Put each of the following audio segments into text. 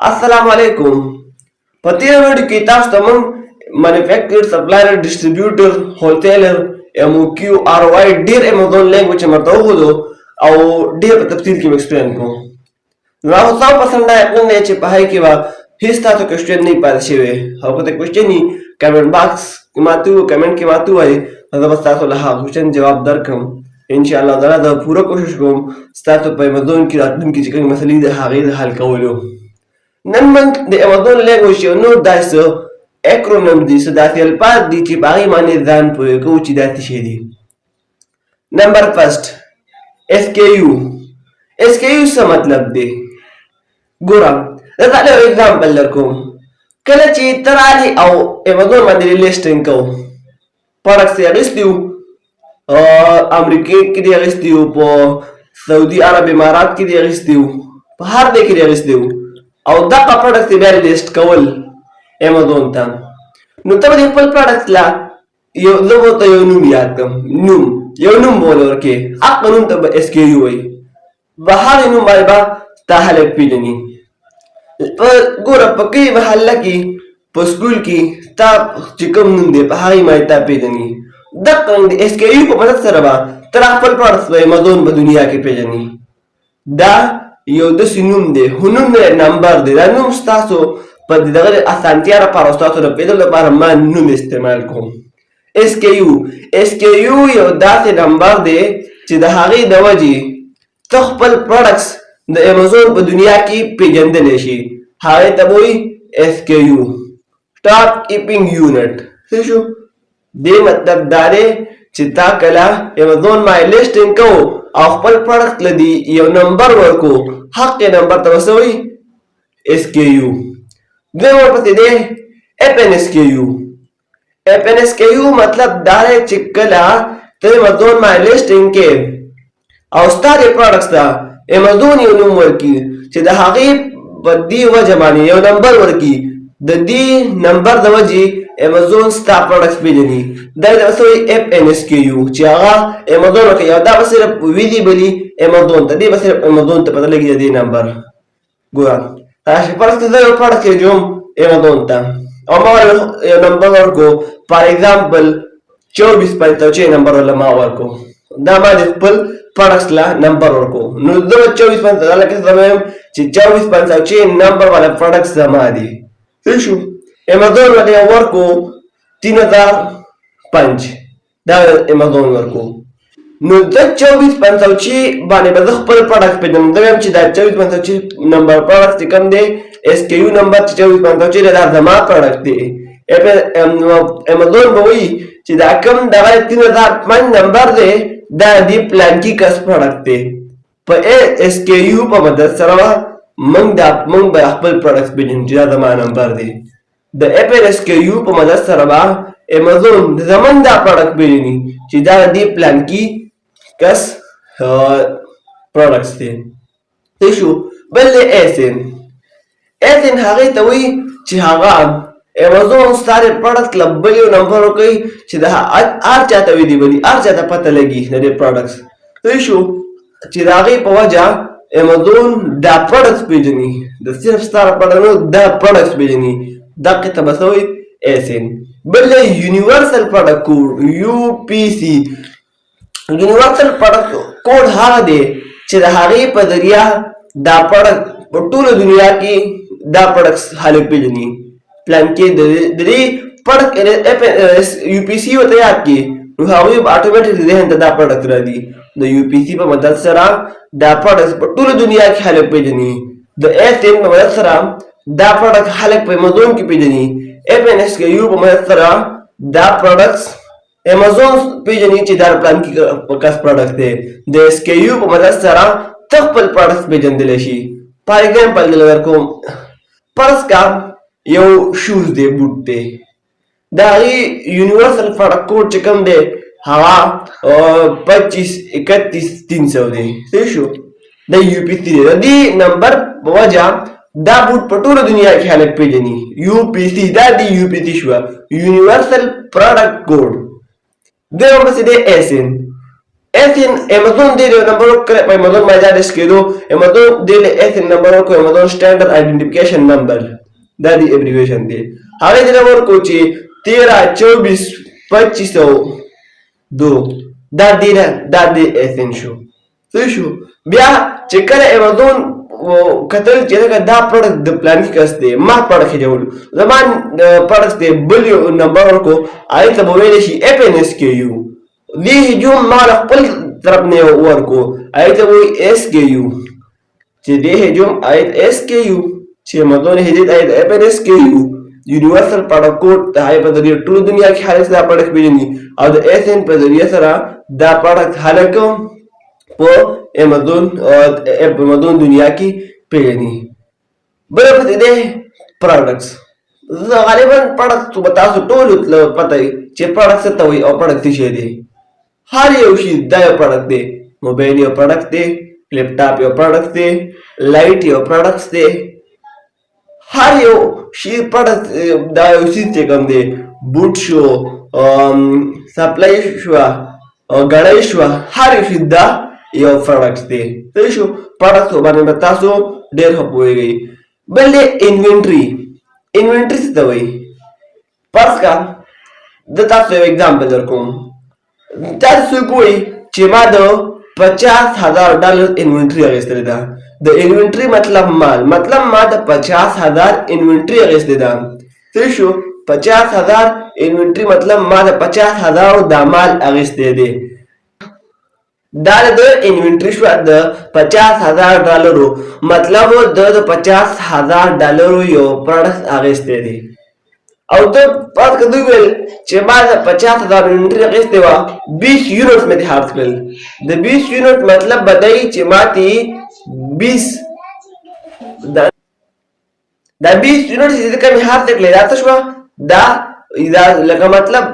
السلام علیکم. په تیره ویډیو کې تاسو ته موږ manufacturer، supplier، distributor، wholesaler، MOQ، ROI، ډیر امیزون language مرته وښودو او ډیر په تفصیل کې explain کړو. نو هغه 100% دا یقین دی چې په هغې کې به هیڅ تاسو question نه پاتې شوی، او که ته question یې comment box کې ماته comment کې ماته ووایئ، زه به ستاسو له هغه question جواب درکړم ان شاء الله تعالی. زه پوره کوشش کوم ستاسو په امیزون کې راتلونکي چې کومې مسلې د هغې د حل کولو. نن موږ د امیزون language یو نور داسې acronym دي، څه داسې الفاظ دي چې په هغې باندې ځان پوه کوو چې دا څه شی دي. Number first، SKU. SKU څه مطلب دی؟ ګوره، زه تاته یو example درکوم. کله چې ته رالې او امیزون باندې listing کوو، products یې اخیستي وو، امریکې کې دې اخیستي وو، په سعودي عرب امارات کې دې اخیستي وو، په هر ځای کې دې اخیستي وو، او دغه products یې بیا لیست کول امیزون ته، نو ته به د خپل product له یو، زه به ورته یو نوم یاد کړم، نوم، یو نوم به ورله ورکړې، هغه نوم ته به SKU وایي. په هغې نوم باندې به تا خلک پېژني. په ګوره، په کلي محله کې، په سکول کې تا چې کوم نوم دی، په هغې باندې تا پېژني. دغه رنګ د SKU په مدد سره به تر خپل product په امیزون په دنیا کې پېژني. دا یو داسې نوم دی، خو نوم نه، نمبر دی. دا نوم ستاسو په دغه اسانتیا لپاره او ستاسو د پېژندلو لپاره ما نوم استعمال کوم، SKU. SKU یو داسې نمبر دی چې د هغې د وجې ته خپل products د امیزون په دنیا کې پیژندلی شي. هغې ته به وایي SKU، stock keeping unit. څه شو؟ دې مطلب دا دی چې تا کله امیزون ما listing کو او خپل product له دی یو نمبر ورکو، حق نمبر ته څه وایي؟ SKU. دویم ورپسې دی FNSKU. FNSKU مطلب دا دی چې کله ته امیزون ما listing کې او ستا د products ته امیزون یو نوم ورکي چې د هغې په دې وجه باندې یو نمبر ورکي، د دې نمبر د وجې امیزون ستا products پیژني، دا د څه وایي؟ FNSKU، چې هغه امیزون ورکوي او دا به صرف visible امیزون ته دی، به صرف امیزون ته پته لګي د دې نمبر. ګوره، راشي، فرض کړه زه یو product جوړوم امیزون ته او ما یو نمبر ورکو، for example 2456 نمبر ولا ما ورکو. دا ما د خپل products لا نمبر ورکو، نو زه 24 پنځه لکه زه وایم چې 2456 نمبر والا products زما دي. څه شو؟ امیزون ولا ورکو 3005، دا امیزون ورکو. نو د 2456 باندې به زه خپل product پېژنم. زه وایم چې دا 2456 نمبر product چې کوم دی، SKU نمبر چې 2456 دی، دا زما product دی. امیزون به وایي چې دا کوم دغه 3005 نمبر دی، دا دی پلانکي کس product دی. په SKU په مدد سره به موږ به خپل product پېژنو چې دا زما نمبر دی. د FNSKU په مدد سره به امیزون زمونږ دا product پېژني چې دا د دې پلانکي کس products دی. څه شو؟ بل دی ASIN. ASIN هغې ته وایي چې هغه امیزون ستا د product له بل یو نمبر ورکوي چې د هر چا ته visible، هر چا ته پته لګي د دې products. څه شو؟ چې د هغې په وجه امیزون دا products پېژني، د صرف ستا لپاره نه، دا products پېژني. دقې ته به څه وایي؟ ASIN. بل دی universal product code، UPC. Universal product code هغه دی چې د هغې په ذریعه دا product په ټوله دنیا کې دا products خلک پېژني. پلان کې د دې product UPC ورته یاد کړي، نو هغوی به اتوماتیک ذهن ته دا product راځي. د UPC په مدد سره دا product په ټوله دنیا کې خلک پېژني. د ASIN په مدد سره دا product خلک په امیزون کې پېژني. FNSKU په مدد سره دا products امیزون پېژني چې دا پلان کې کس product دی. د SKU په مدد سره ته خپل product پېژندلی شي. For example دلته درکوم، فرض کا یو shoes دی، بوټ دی، د هغې universal product code چې کوم دی، هغه 2531300 دی. صحیح شو؟ د UPC دی. د دې نمبر په وجه دا بوټ په ټوله دنیا کې خلک پېژني. UPC، دا دی UPC شوه، universal product code. دویم پسې دی ASIN. ایتن امازون دې یو نمبر ورکړ، په امازون باندې دا لیست کېدو. امازون دې له ایتن نمبر ورکړ، امازون سټانډرډ آیډنټیفیکیشن نمبر، دا دی ابریویشن دی. هغه دې ورکو چې 13 24 25 او 2، دا دې دا دې ایتن شو. څه شو بیا چې کله امازون کتل چې لکه دا پروډکټ د پلاني کس دی، ما پروډکټ خېجول، زما پروډکټ دی، بل یو نمبر ورکو، هغې ته به ویلی شي اف این ایس کې یو. دې هجوم ما له خپل طرف نه یو ورکو، هغې ته وایي ایس کې یو، چې دې هجوم هغې ته ایس کې یو، چې امازون هجې ته هغې ته اف این ایس کې یو، یونیورسل پروډکټ کوډ. د هغې په ذریعه ټول دنیا کې خلک دا پروډکټ پېژني او د ایس این په ذریعه سره دا پروډکټ خلک په امازون امازون دنیا کې پېژني. بل پسې دی پروډکټس. زه غالبا پروډکټ به تاسو ټولو ته پته وي چې پروډکټ څه ته وایي او پروډکټ څه شی دی. هر یو شی دا یو پروډکټ دی. موبایل یو پروډکټ دی، لپټاپ یو پروډکټ دی، لایټ یو پروډکټ دی، هر یو شی پروډکټ. دا یو څیز چې کوم دی، بوټ شو، سپلای شوه، ګړۍ شوه، هر یو شی دا یو پروډکټ دی. صحیح شو؟ پروډکټ باندې به تاسو ډېر ښه پوهېږئ. بل دی انوینټري. انوینټري څه ته وایي؟ فرض کړه زه تاسو یو اگزامپل درکوم. تاسو څوک وایي چې ما د 50,000 ډالر انوینټري اخیستلې ده. د انوینټري مطلب مال، مطلب ما د 50,000 انوینټري اخیستې ده. صحیح شو؟ 50,000 انوینټري مطلب ما د 50,000 دا مال اخیستی دی. دا د انوینټري شوه د 50,000 ډالرو، مطلب د 50,000 ډالرو یو پروډکټ اخیستی دی. او ته فرض که دوی ویل چې ما د 50,000 انوینټري اخیستې وه، 20 یونټس مې ترې خرڅ کړل. د 20 یونټ مطلب به دی چې ما ترې 20 دا 20 یونټ چې کومې خرڅ کړې، دا څه شوه؟ دا لکه مطلب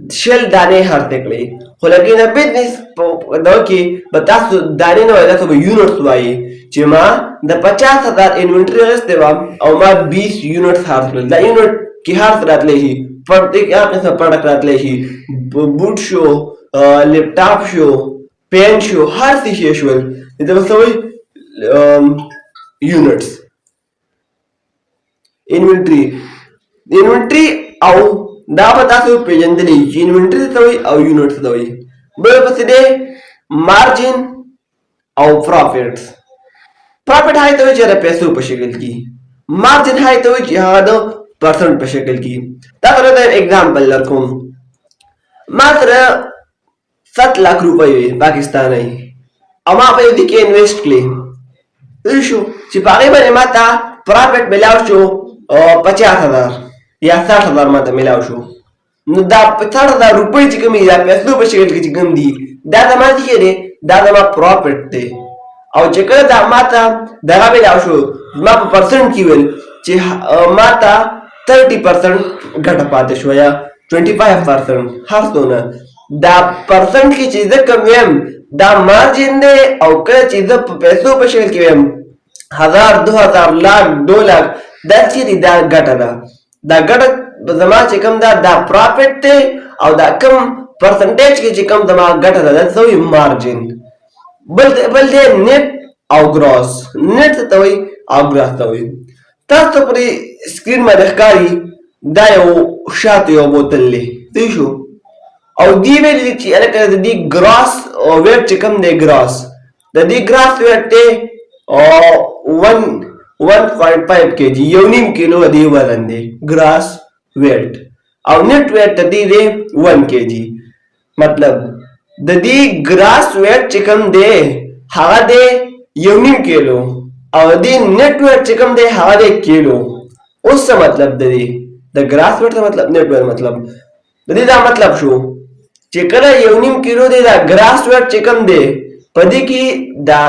20 دانې خرڅ کړې. خو لکه نه بزنس په دا کې به تاسو دانې نه وایي، تاسو به یونټس وایي چې ما د 50,000 انوینټري اخیستې وه او ما 20 یونټس خرڅ کړل. دا یونټ کې هر څه راتلی شي، پرتې کې هر قسم پروډکټ راتلی شي، بوټ شو، لپټاپ شو، پین شو، هر څه شی شول. دې ته به څه وایي؟ یونټس. انوینټري، انوینټري او دا به تاسو پیژندلی چې انوینټري څه ته وایي او یونټ څه ته وایي. بل پسې دی مارجن او پروفیټ. پروفیټ هغه ته وایي چې د پیسو په شکل کې، مارجن هغه ته وایي چې هغه د پرسنټ په شکل کې. تاسو ته اگزامپل درکوم. ما سره 7 لاک روپۍ وې پاکستانۍ او ما په یو دي کې انویسټ کړې. صحیح شو؟ چې په هغې باندې ما ته پرافټ میلاو شو 50,000 یا 60,000 ما ته میلاو شو. نو دا 60,000 روپۍ چې کومې دي، دا پیسو په شکل کې چې کوم دي، دا زما څه شی دی؟ دا زما پروفټ دی. او چې کله دا ما ته دغه میلاو شو، زما په پرسنټ کې ویل چې ما ته 30% ګټه پاتې شوه یا 25%، هر څونه دا پرسنټ کې چې زه کوم یم، دا مارجن دی. او کله چې زه په پیسو په شکل کې ویم، هزار، 2,000، لاک، 2 لاک، دا چې دی دا ګټه ده. دا ګټه زما چې کوم ده، دا پروفټ دی. او دا کوم پرسنټیج کې چې کوم زما ګټه ده، دا څه وایي؟ مارجن. بل دی نیټ او ګراس. نیټ څه ته وایي او ګراس ته وایي؟ تاسو پر سکرین باندې ښکاري دا یو شاتو یو بوتل دی. صحیح شو؟ او دی ویل دي چې هلکه د دې ګراس ویټ چې کوم دی، ګراس، د دې ګراس ویټ دی او 1.5 کې جی، 1.5 کیلو دی وزن دی ګراس ویټ، او نیټ ویټ د دې دی 1 کې جی. مطلب د دې ګراس ویټ چې کوم دی هغه دی 1.5 کیلو او د دې نیټ ویټ چې کوم دی هغه دی کیلو. اوس څه مطلب د دې د ګراس ویټ مطلب، نیټ ویټ مطلب؟ د دې دا مطلب شو چې کله 1.5 کیلو دی دا ګراس ویټ چې کوم دی، په دې کې دا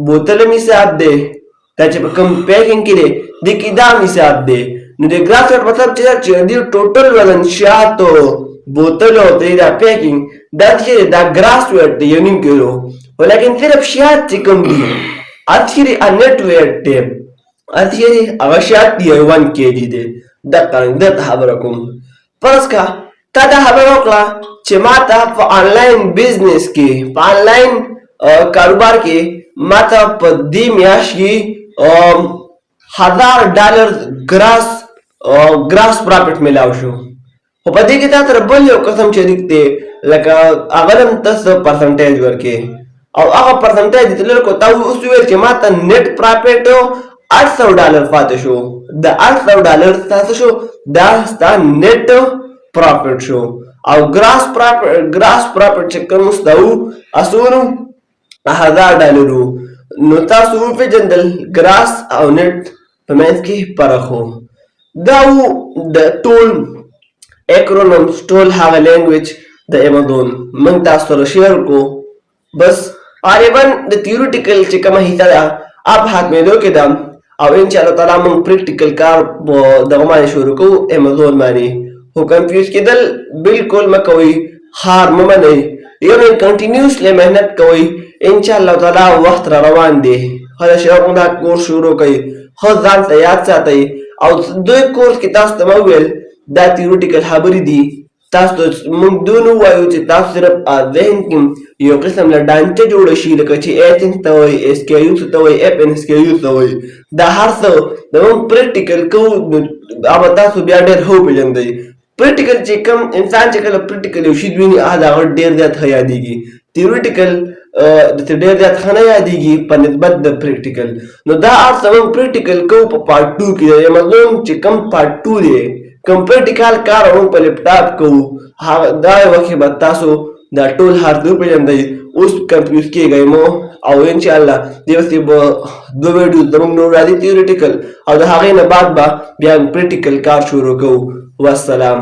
بوتل هم حساب دی، دا چې په کوم پیکینګ کې دی، دې کې دا هم حساب دی. نو د ګراس ویټ مطلب چې د ټوټل وزن شاتو، بوتل او د دا پیکینګ دا چې دا ګراس ویټ دی 1.5 کیلو، ولیکن صرف شات چې کوم دی اخري نیټ ویټ دی، اخري هغه شات دی 1 کې جی دی. دقه دته خبره کوم. فرض کا تا دا خبره وکړه چې ما ته په آنلاین بزنس کې، په آنلاین کاروبار کې ما ته په دې میاشت کې 1000 ډالر ګراس پرافټ ملاو شو. خو په دې کې تا سره بل یو قسم شریک دی، لکه هغه هم ته څه پرسنټیج ورکې او هغه پرسنټیج دې تلل کو. تا اوس وویل چې ما ته نیټ پرافټ 800 ډالر پاتې شو. د 800 ډالر ستا څه شو؟ دا ستا نیټ پرافټ شو. او ګراس پرافټ چې کوم ستا وو، اسونو 1000 ډالر وو. نو تاسو وپېژندل ګراس او نیټ په منځ کې فرق و. دا وو د ټول اکرونمز، ټول هغه لینګویج د امیزون موږ تاسو سره شیر کو. بس غالبا د تیوریټیکل چې کومه حصه ده، اپ ختمېدو کې ده او ان شاء الله تعالی موږ پریکټیکل کار په دغه باندې شروع کوو، امیزون باندې. خو کنفیوز کېدل بالکل مه کوئ، هار مه منئ، یو نه کنټینیوسلی محنت کوئ. ان شاء الله تعالی وخت را روان دی. ښه شیبه موږ دا کورس شروع کړئ، ښه ځان ته یاد ساتئ. او دوی کورس کې تاسو ته ما وویل، دا تیوریټیکل خبرې دي. تاسو موږ دونه وایو چې تاسو صرف ذهن کې یو قسم له ډانچه جوړه شي، لکه چې ایسن ته وایي، اس کې یو څه ته وایي، اف ان اس کې یو څه وایي. دا هر څه د موږ پریکټیکل کوو، نو هغه تاسو بیا ډېر ښه وپېژندئ. پریکټیکل چې کوم انسان چې کله پریکټیکل یو شی ویني، هغه د هغه ډېر زیات ښه یادېږي. تیوریټیکل د ډېر زیات ښه نه یادېږي په نسبت د پریکټیکل. نو دا هر څه موږ پریکټیکل کوو په پارټ 2 کې. د امیزون چې کوم پارټ 2 دی، کوم پریکټیکل کار موږ په لپټاپ کوو، هغه دا وخت به تاسو دا ټول هر څه وپېژندئ. اوس کنفیوز کېږئ مو او ان شاء الله دې پسې به دوه ویډیو زموږ نور راځي تیوریټیکل، او د هغې نه بعد به بیا پریکټیکل کار شروع کوو. والسلام.